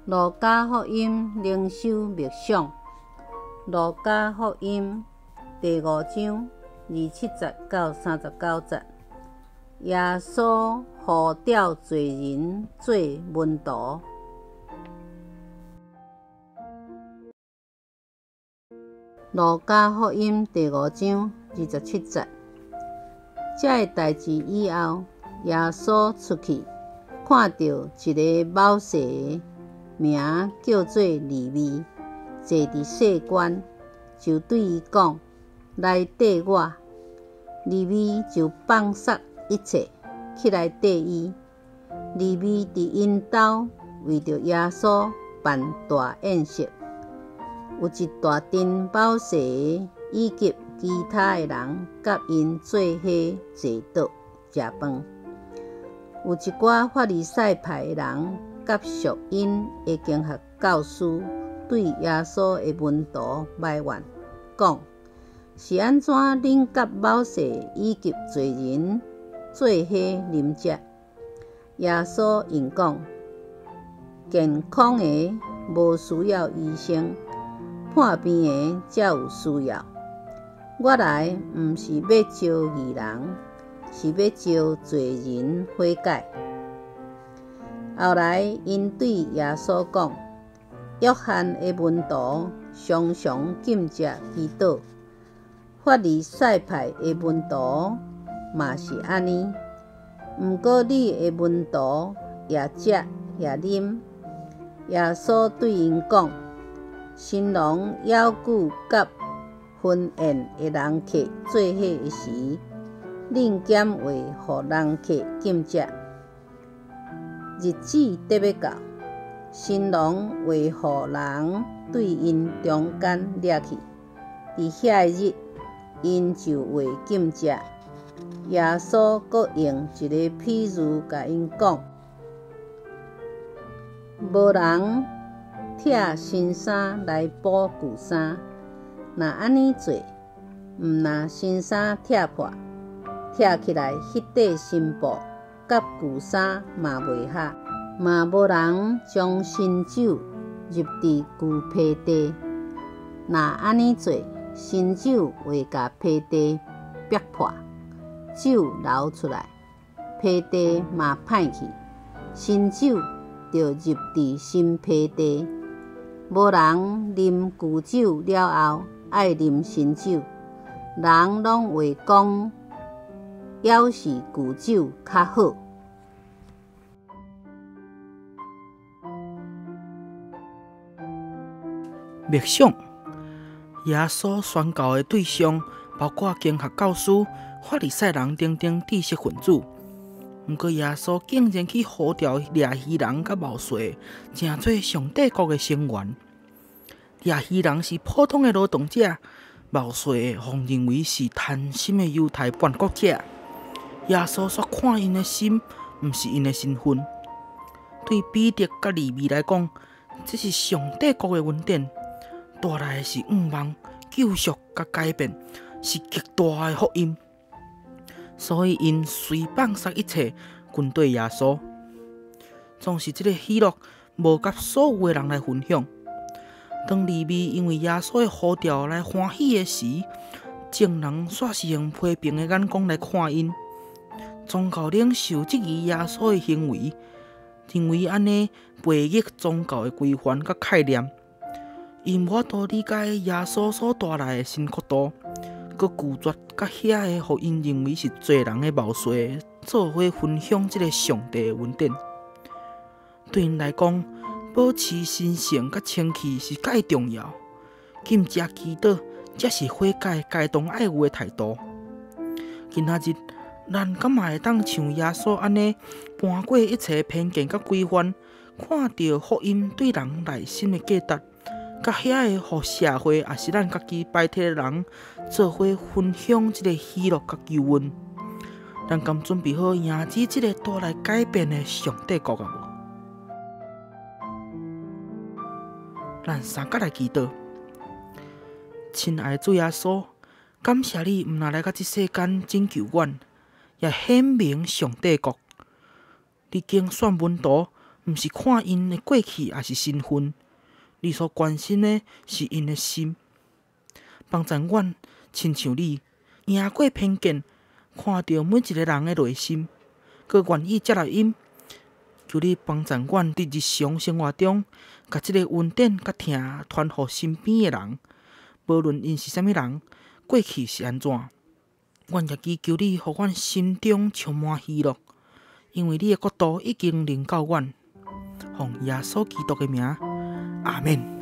路加福音靈修默想，路加福音第五章27節到39節，耶穌呼召罪人做門徒。路加福音第五章27節，這个代誌以後，耶穌出去，看著一个謀稅的，名叫做利未，坐佇稅關，就對伊講：來綴我。利未就放捒一切，起來綴伊。利未佇𪜶兜為著耶穌辦大宴席，有一大陣謀稅的以及其他的人，佮𪜶做伙坐桌食飯。有一寡法利賽派的人，佮屬𪜶的經學教師，對耶穌的門徒埋怨，講：是按怎恁佮謀稅以及罪人做伙啉食？耶穌應講：健康的無需要醫生，破病的才有需要。我來毋是欲召義人，是欲召罪人悔改。後來，𪜶對耶穌講：約翰的門徒常常禁食祈禱，法利賽派的門徒嘛是按呢。毋過你的門徒也食也啉。耶穌對𪜶講：新郎猶舊佮婚宴的人客做伙的時，恁敢會予人客禁食？日子得欲到，新郎會予人對𪜶中間掠去，佇遐個日，𪜶就會禁食。耶穌閣用一个譬喻共𪜶講：無人拆新衫來補舊衫，若按呢做，毋但新衫拆破，拆起來彼塊新布佮舊衫嘛袂合。嘛無人將新酒入佇舊皮袋，若按呢做，新酒會共皮袋迫破，酒流出來，皮袋嘛歹去。新酒著入佇新皮袋。無人啉舊酒了後，愛啉新酒，人攏會講，猶是舊酒較好。默想，耶穌宣教的對象包括經學教師、法利賽人等等知識分子。毋過耶穌竟然去呼召掠魚人佮謀稅，成做上帝國的成員。掠魚人是普通的勞動者，謀稅的予認為是貪心的猶太叛國者。耶穌煞看𪜶的心，毋是𪜶的身份。對彼得佮利未來講，這是上帝國的恩典，帶來的是向望、救贖佮改變，是極大的福音。所以𪜶隨放捒一切，跟綴耶穌。總是這个喜樂，無佮所有的人來分享。當利未因為耶穌的呼召來歡喜的時，眾人煞是用批評的眼光來看𪜶。宗教領袖質疑耶穌的行為，認為按呢背逆宗教的規範佮概念。𪜶無法度理解耶穌所帶來的新國度，閣拒絕佮遐个予𪜶認為是罪人的謀稅做伙分享這个上帝的恩典。對𪜶來講，保持神聖佮清氣是蓋重要，禁食祈禱才是悔改該當愛有的態度。今仔日，咱敢嘛會當像耶穌按呢，搬過一切偏見佮規範，看著福音對人內心的價值，佮遐个予社會抑是咱家己排斥的人做伙分享這个喜樂佮救恩？咱敢準備好迎接這个帶來改變的上帝國啊無？咱三角來祈禱，親愛的主耶穌，感謝你毋但來到這世間拯救阮，也顯明上帝國。你揀選門徒，毋是看𪜶的過去抑是身份，你所關心的是𪜶的心。幫助阮親像你，贏過偏見，看著每一个人的內心，閣願意接納𪜶。求你幫助阮佇日常生活中，共這个恩典佮疼傳予身邊的人，無論𪜶是啥物人，過去是按怎。阮也祈求你，予阮心中充滿喜樂，因為你的國度已經臨到阮。奉耶穌基督的名，阿們。